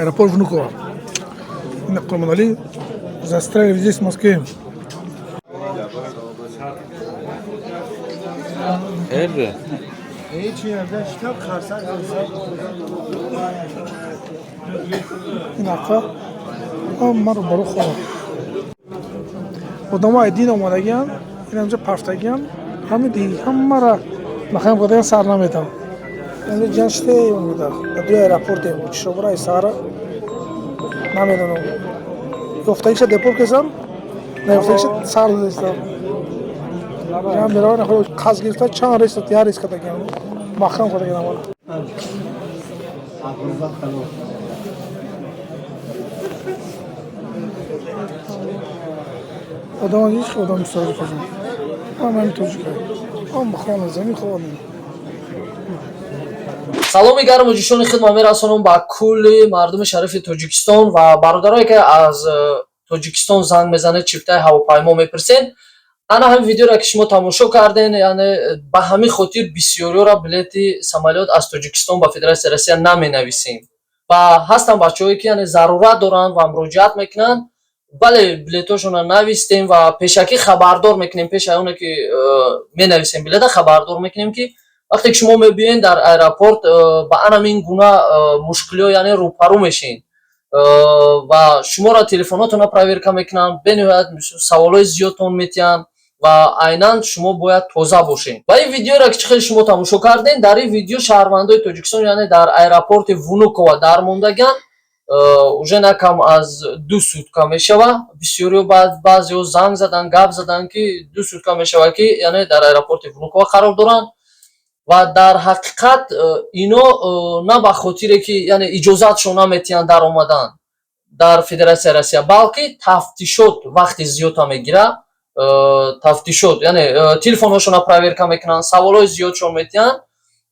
Аэропорт Внуково. Ина Курманалӣ застряли здесь, в Москве. Nerede? Ин ақа ҳамаро баро хона. Одамо ай дин омадагиан, ин ҳамҷа пафтагиан, ҳами ди ҳамара махам кардагиан, сар наметам. Инҷа ҷаште омада. Дар дуи аэропортем, чишобра ай сара намедонам. Ёфтагиша депорт кесам, наёфтагиша сар додестам. Ҷам меравад, нахӯр қаз гирифта, чанд рейс, як рейс кардагиан. Махам кардагиан ҳамара. Одам ҳеҷ одам мусоиди фазон. Ҳама ҳамин тоҷика. Ҳам хона замин хона. Саломи гарму ҷӯшони худ ман мерасонам ба кулли мардуми шарифи Тоҷикистон ва бародарое, ки аз Тоҷикистон занг мезанед, чиптаи ҳавопаймо мепурсед. Ана ҳамин видеоро, ки шумо тамошо карден, яъне ба ҳамин хотир бисёриёра билети самолёт аз Тоҷикистон ба Федератсияи Россия наменависем. Ва ҳастанд бачаҳое, ки яъне зарурат доранд ва муроҷиат мекунанд. Бале, билетҳошонро навистем ва пешакӣ хабардор мекунем, пеш аз оне ки менависем билета, хабардор мекунем, ки вақте ки шумо мебиёед, дар аэропорт ба анамин гуна мушкилиҳо яъне рӯпарӯ мешед ва шуморо телефонотонро проверка мекунанд, бениҳоят саволҳои зиёдтон метиҳанд ва айнан шумо бояд тоза бошед. Ва ин видеоро, ки чӣ хеле шумо тамошо кардем, дар ин видео шаҳрвандои Тоҷикистон яъне дар аэропорти Внуково дармондагианд, уже на кам аз 2 сутка мешава. Бисёриҳо, баъзеҳо занг задан, гап задан, ки 2 сутка мешава, ки яъне дар аэропорти Внуково қарор доранд. Ва дар ҳақиқат ино на ба хотире ки яъне иҷозатшон наметиҳанд дар омадан дар Федератсияи Россия, балки тафтишот вақти зиёдта мегирад. Тафтишот яъне телефонҳошонро проверка мекунанд, саволҳои зиёдшон метиҳанд.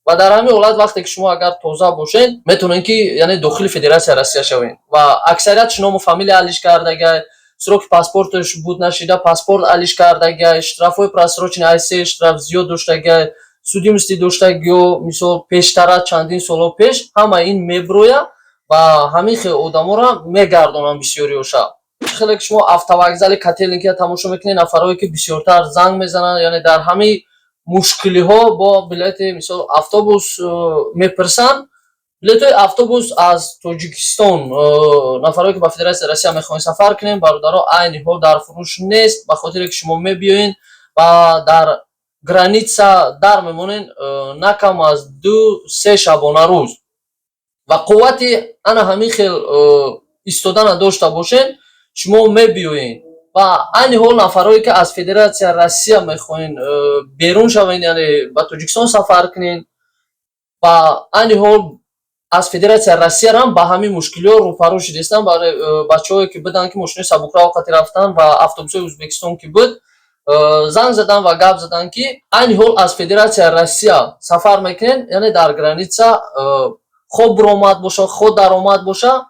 Ва дар ҳамин ҳолат, вақте ки шумо агар тоза бошед, метавонед, ки яъне дохили Федератсияи Россия шавед. Ва аксарият ному фамилия алиш кардагай, сроки паспорташ буд нашида, паспорт алиш кардагай, штрафҳои просроченный ай се штраф зиёд доштагай, судимости доштагиё, мисол, пештара, чандин солҳо пеш, ҳама ин меброя ва ҳамин хел одаморо мегардонанд бисёриёша. Хеле ки шумо автовокзали Котельникия тамошо мекунед, нафарҳое ки бисёртар занг мезананд, яъне дар ҳамин мушкилиҳо бо билети, мисол, автобус мепурсанд. Билетҳои автобус аз Тоҷикистон, нафарҳое ки ба Федератсияи Россия мехоҳед сафар кунед, бародаро, айни ҳол дар фурӯш нест, ба хотире ки шумо мебиёед ва дар граница дар мемонед на кам аз 2-3 шабона рӯз ва қуввати ана ҳамин хел истодана дошта бошед, шумо мебиёед. Ва айни ҳол нафарҳое ки аз Федератсияи Россия мехоҳед берун шавед, яъне ба Тоҷикистон сафар кунед, ва айни ҳол аз Федератсияи Россиярам ба ҳамин мушкилиҳо рӯпарӯ шудастанд. Барои бачаҳое ки буданд, ки мошинои сабукрав қати рафтанд ва автобусҳои Ӯзбекистон ки буд, занг задан ва гап заданд, ки айни ҳол аз Федератсияи Россия сафар мекунед, яъне дар граница хо буромад боша, хо даромад боша,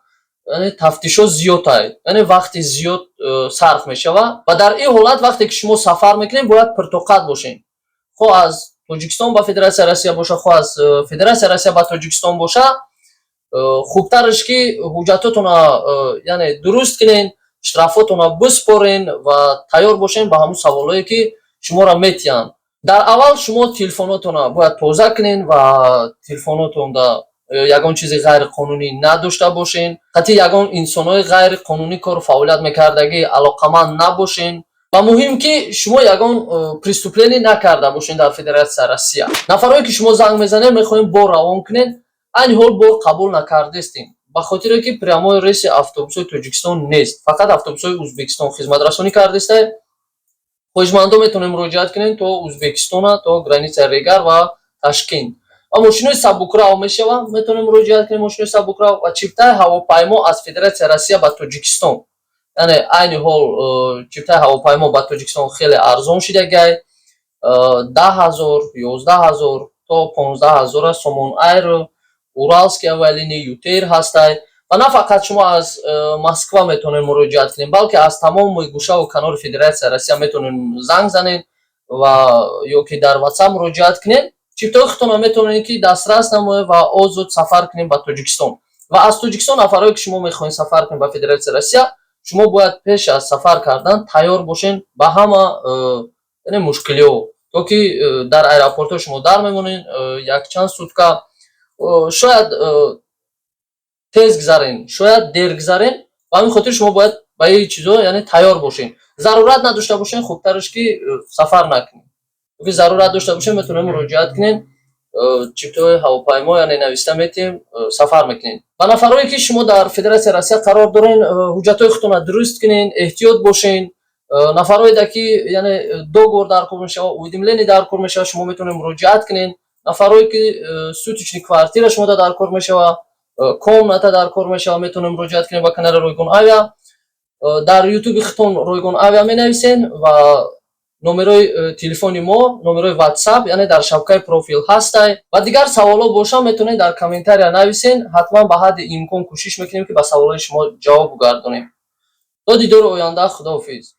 яъне тафтишот зиёдтай, яъне вақти зиёд сарф мешавад. Ва дар ин ҳолат, вақте ки шумо сафар мекунед, бояд пуртоқат бошед, хо аз Тоҷикистон ба Федератсияи Россия боша, хо аз Федератсияи Россия ба Тоҷикистон боша. Хубтараш ки ҳуҷҷатотонро яъне дуруст кунед, штрафотонро биспорен ва тайёр бошен ба ҳамун саволҳое, ки шуморо метиҳанд. Дар аввал шумо телефонотонро бояд тоза кунед ва телефонотонда ягон чизи ғайриқонунӣ надошта бошен, қатъи ягон инсонҳои ғайриқонунӣ кору фаъолият мекардагӣ алоқаманд набошен ва муҳим ки шумо ягон преступление накарда бошен дар Федератсияи Россия. Нафарҳое ки шумо занг мезанед, мехоҳем бор равон кунед, айни ҳол бор қабул накардестем, ба хотире ки прямой рейси автобусҳои Тоҷикистон нест, фақат автобусҳои Ӯзбекистон хизматрасонӣ кардеста. Хоҳишмандо метавонем муроҷиат кунем то Ӯзбекистона, то границаи Регар ва Ташкент. Ва мошинои сабукрав мешаванд, метавонем муроҷиат кунем мошинои сабукрав. Ва чиптаи ҳавопаймо аз Федератсияи Россия ба Тоҷикистон, яъне айни ҳол чиптаи ҳавопаймо ба Тоҷикистон хеле арзон шидагай: 10 000, 11 000 то 15 000. Сомон Айр, Уралский авиалинии, ЮТэйр ҳастай. Ва на фақат шумо аз Москва метавонед муроҷиат кунед, балки аз тамоми гӯшаву канори Федератсияи Россия метавонед занг занед ва ё ки дар WhatsApp муроҷиат кунед. Чиптаҳои худтонро метавонед ки дастрас намоед ва озод сафар кунед ба Тоҷикистон. Ва аз Тоҷикистон нафарое, ки шумо мехоҳед сафар кунед ба Федератсияи Россия, шумо бояд пеш аз сафар кардан тайёр бошед ба ҳама яъне мушкилиҳо, то ки дар аэропортҳо шумо дар мемонед якчанд сутка. Шояд тез гузарен, шояд дер гузарен. Ба ҳамин хотир шумо бояд ба ин чизо яъне тайёр бошед. Зарурат надошта бошед, хубтараш ки сафар накунед. Ки зарурат дошта бошед, метавонед муроҷиат кунед, чиптаҳои ҳавопаймо яъне нависта метиҳем, сафар мекунед. Ба нафарое, ки шумо дар Федератсияи Россия қарор дорен, ҳуҷҷатҳои худтонро дуруст кунен, эҳтиёт бошен. Нафарое ки яъне договор дар кор мешавад, уведомление дар кор мешавад, шумо метавонед муроҷиат кунед. Нафарое ки суточный квартира шумо дар кор мешавад, комната дар кор мешавад, метавонед муроҷиат кунед ба канали Ройгон Авиа. Дар Ютуби худтон Ройгон Авиа менависен ва номерои телефони мо, номерои Ватсап яъне дар шабакаи профил ҳастай. Ва дигар саволҳо боша, метавонед дар комментария нависен. Ҳатман ба ҳадди имкон кӯшиш мекунем, ки ба саволҳои шумо ҷавоб гардонем. То дидори оянда, худоҳофиз.